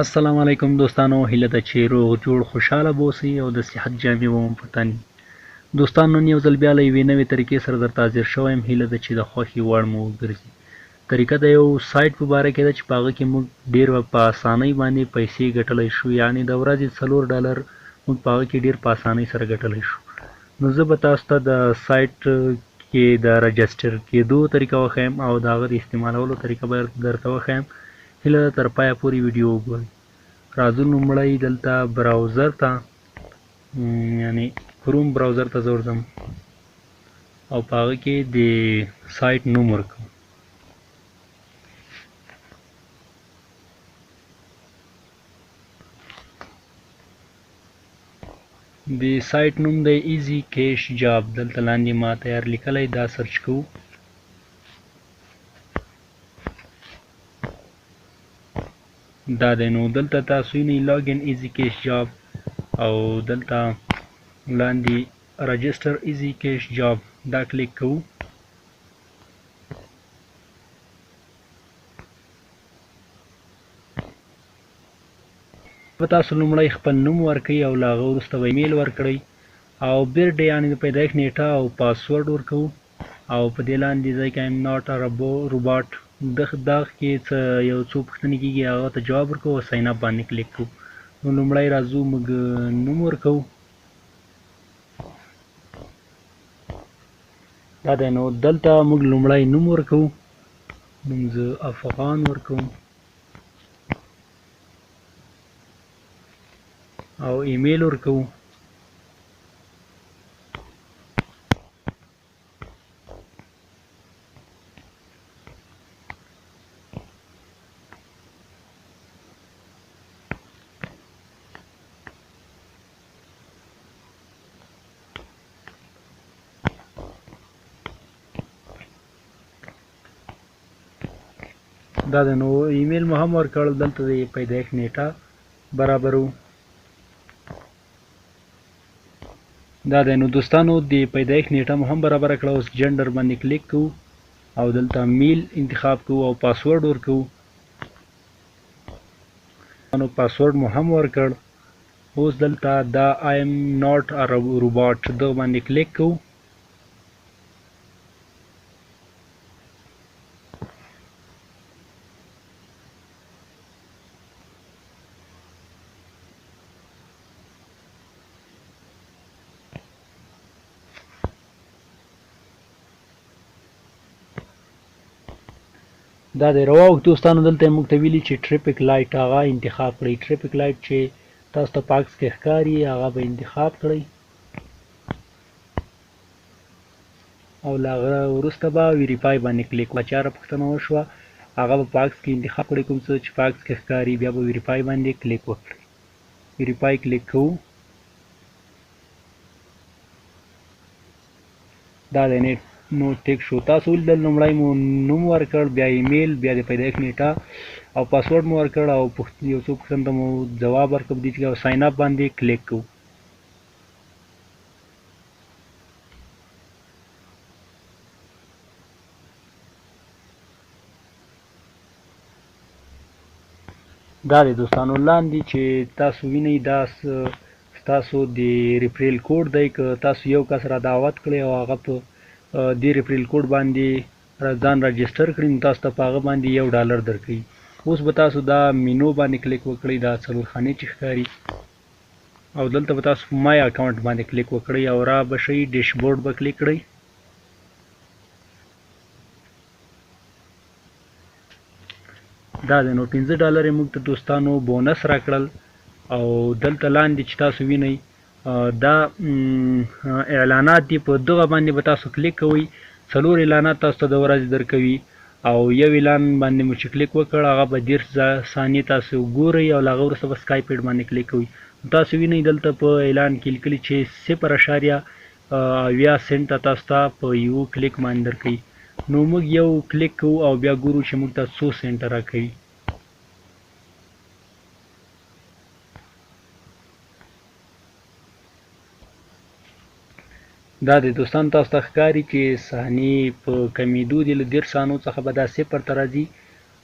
السلام علیکم دوستانو، هیله ده چې روغ جوړ خوشحاله به اوسئ او د صحت جامې به مو په تن وي. دوستان، نن یو ځل بیا له یوې نوې طریقې سره درته حاضر شوی یم. هیله ده چې د خوښې وړ مو وګرځي. طریقه د یو سایټ په باره کې ده چې په هغه کې موږ ډېر په اسانۍ باندې پیسې ګټلی شو، یعنې د ورځې $4 موږ په هغه کې ډېر په اسانۍ سره ګټلی شو. نو زه به تاسو ته د سایټ کې د register کېدو طریقه وښیم او د هغه د استعمالولو طریقه به درته وښیم. هیله ده تر پایه پورې ویډیو وګورئ. راځو لومړی دلته browser ته، یعنې Chrome browser ته زه ورځم او په هغه کې د سایټ نوم ورکوم. د سایټ نوم دی Easy Cash Job. دلته لاندې ما تیار لیکلی، دا search کوو. دا دی. نو دلته تاسو وینئ login Easy Cash Job او دلته لاندې register Easy Cash Job، دا کلیک کوو. به تاسو لومړی خپل نوم ورکړئ او له هغه وروسته به ایمیل ورکړئ او birthday یعنې د پیدایښت نیټه او پاسورډ ورکوو. او په دې لاندې ځای کې I'm not robot دغ کې څه یو څو پوښتنې کېږي، هغه ته جواب ورکوو او sign up باندې کلیک کوو. نو لومړی راځو موږ نوم ورکوو. دا دی. نو دلته موږ لومړی نوم ورکوو. نوم زه افغان ورکوم او ایمیل ورکوو. دا دی. نو ایمیل مو هم ورکړ. دلته د پیدایښت نیټه برابرو. دا دی. نو دوستانو، د پیدایښت نیټه مو هم برابره کړه. اوس gender باندې کلیک کوو او دلته male انتخاب کوو او پاسورډ ورکوو. نو پاسورډ مو هم ورکړ. اوس دلته دا I'm not robot دغه باندې کلیک کوو. دا دی رواوښت دوستانو. دلته یې موږ ته ویلي چې traffic light هغه انتخاب کړئ. traffic light چې تاسو ته په عکس کې ښکاري هغه به انتخاب کړئ او له هغه وروسته به verify باندې کلیک وکړئ. چې هره پوښتنه وشوه هغه به په عکس کې انتخاب کړئ، کوم څه چې په عکس کې ښکاري، بیا به verify باندې کلیک وکړئ. verify کلیک کوو. دا دی نیټ نو ټیک شو. تاسو ولیدل لومړی مو نوم ورکړ، بیا ایمیل، بیا د پیدایښت نیټه او پاسورډ مو ورکړ او یو څو پوښتنو ته مو ځواب ورکړ. په دې چې sign up باندې کلیک کوو. دا دی دوستانو، لاندې چې تاسو وینئ دا ستاسو د referral code دی. که تاسو یو کس را دعوت کړئ او هغه په دې referral code باندې ځان register کړي، نو تاسو ته په هغه باندې $1 درکوي. اوس به تاسو دا مینو باندې کلیک وکړئ، دا څلور خانې چې ښکاري، او دلته به تاسو په my account باندې کلیک وکړئ او را به شئ dashboard به کلیک کړئ. دا دی. نو $5 یې موږ ته دوستانو bonus راکړل. او دلته لاندې چې تاسو وینئ دا اعلانات دي، په دغه باندې به تاسو کلیک کوئ. 4 اعلانات تاسو ته د ورځې درکوي او یو اعلان باندې مو چې کلیک وکړ هغه به 30 ثانیې تاسو ګورئ او له هغه وروسته به skip ad باندې کلیک کوئ. تاسو وینئ دلته په اعلان کې لیکلي چې 0.70 سنټه تاسو ته په یو کلیک باندې درکوي. نو موږ یو کلیک کوو او بیا ګورو چې موږ ته څو سنټه راکوي. دا دی دوستان، تاسو ته ښکاري چې ثانیې په کمېدو دي. له 30 ثانو څخه به دا صفر ته راځي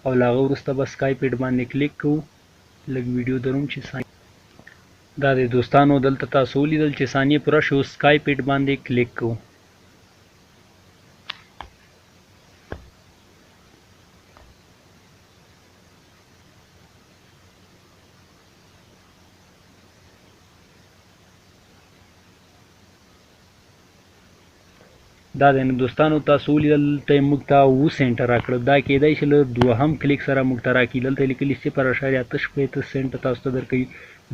او له هغه وروسته به skip ad باندې کلیک کوو. لږ ویډیو دروم چې دا دی دوستانو، دلته تاسو ولیدل چې ثانیې پوره شو، skip ad باندې کلیک کوو. دا دی نو دوستانو، تاسو ولیدل دلته یې موږ ته 7 سنټه راکړه. دا کیدای شي له دوهم کلیک سره موږ ته راکړي. دلته یې لیکلي 0.68 سنټه تاسو ته درکوي.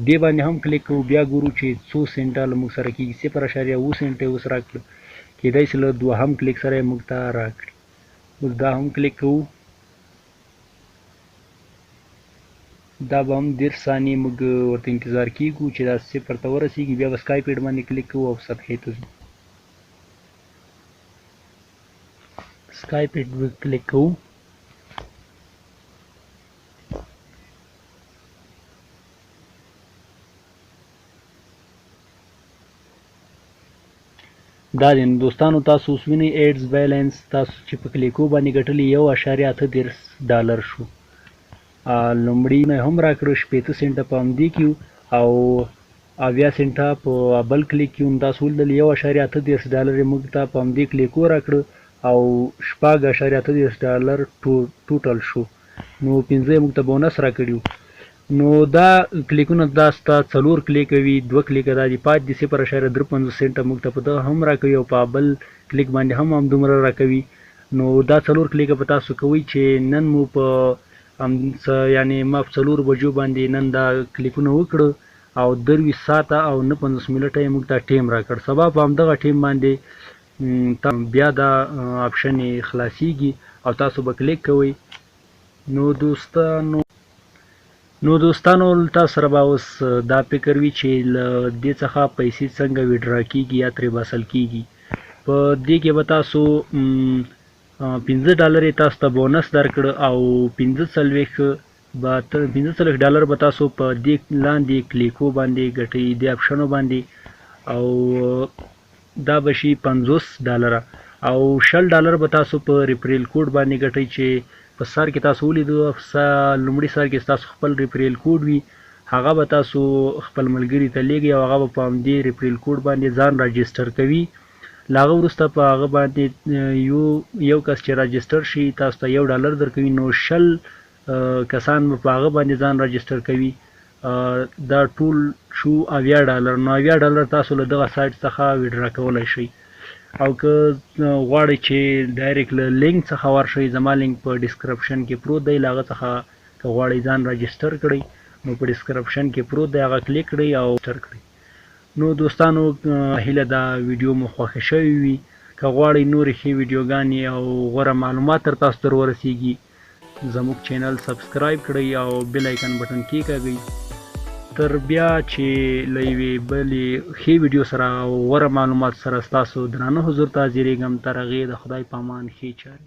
دې باندې هم کلیک کوو، بیا ګورو چې څو سنټه له موږ سره کېږي. 0.7 سنټه یې اوس راکړه، کیدای شي له دوهم کلیک سره یې موږ ته راکړي. اوس دا هم کلیک کوو، دا به هم 30 ثانیې موږ ورته انتظار کیږو چې دا صفر ته ورسیږي، بیا به skip ad باندې کلیک کوو او صفحې ته ځو. skip ad به کلیک کوو. دا دی نو دوستانو، تاسو اوس وینئ ads balance تاسو چې په کلیکو باندې ګټلي 1.38 ډالر شو. لومړي نه هم راکړو 60 سنټه په همدې کې او 70 سنټه په بل کلیک کې. نو تاسو ولیدل 1.38 ډالر یې موږ ته په همدې کلیکو راکړو او 6.38 ډالر total شو. نو 5 یې موږ ته بونس راکړي. نو دا کلیکونه دا ستا 4 کلیکه وي، 2 کلیکه دا دي پاتې دي. 0.53 سنټه موږ ته په دغه هم راکوي او په بل کلیک باندې هم همدومره راکوي. نو دا 4 کلیکه به تاسو کوئ چې نن مو په یعنې ما په 4 بجو باندې نن دا کلیکونه وکړه او 23 ساعته او 59 منټه یې موږ ته ټیم راکړ. سبا په همدغه ټیم باندې بیا دا option یې خلاصیږي او تاسو به کلیک کوئ. نو دوستانو تاسو سره به اوس دا فکر وي چې له دې څخه پیسې څنګه withdraw کیږي یا ترې باسل کیږي. په دې کې به تاسو 5 ډالر یې تاسو ته بونس درکړ او 45 ډالر به تاسو په دې لاندې کلیکو باندې ګټئ، دې اپشنو باندې، او دا به شي 50 ډالره. او 20 ډالر به تاسو په referral code باندې ګټئ چې په سر کې تاسو ولیدو، لومړي سر کې ستاسو خپل referral code وي، هغه به تاسو خپل ملګري ته لیږئ او هغه به په همدې referral code باندې ځان راجسټر کوي. له هغه وروسته په هغه باندې یو کس چې راجسټر شي تاسو ته 1 ډالر درکوي. نو 20 کسان به په هغه باندې ځان راجسټر کوي. دا ټول شو 70 ډالر. نو 70 ډالر تاسو له دغه سایټ څخه withdraw کولی شئ. او که غواړئ چې direct له لینک څخه ورشئ، زما لینک په description کې پروت دی، له هغه څخه که غواړئ ځان راجسټر کړئ نو په description کې پروت دی، هغه کلیک کړئ او راجسټر کړئ. نو دوستانو هیله ده ویډیو مو خوښه شوې وي. که غواړئ نورې ښې ویډیوګانې او غوره معلومات تر تاسو در ورسیږي، زموږ channel subscribe کړئ او bell icon button کیکاږئ. تر بیا چې له یوې بلې ښې ویډیو سره او غوره معلومات سره ستاسو درانه حضور ته حاضرېږم، تر هغې د خدای په امان، ښې چارې.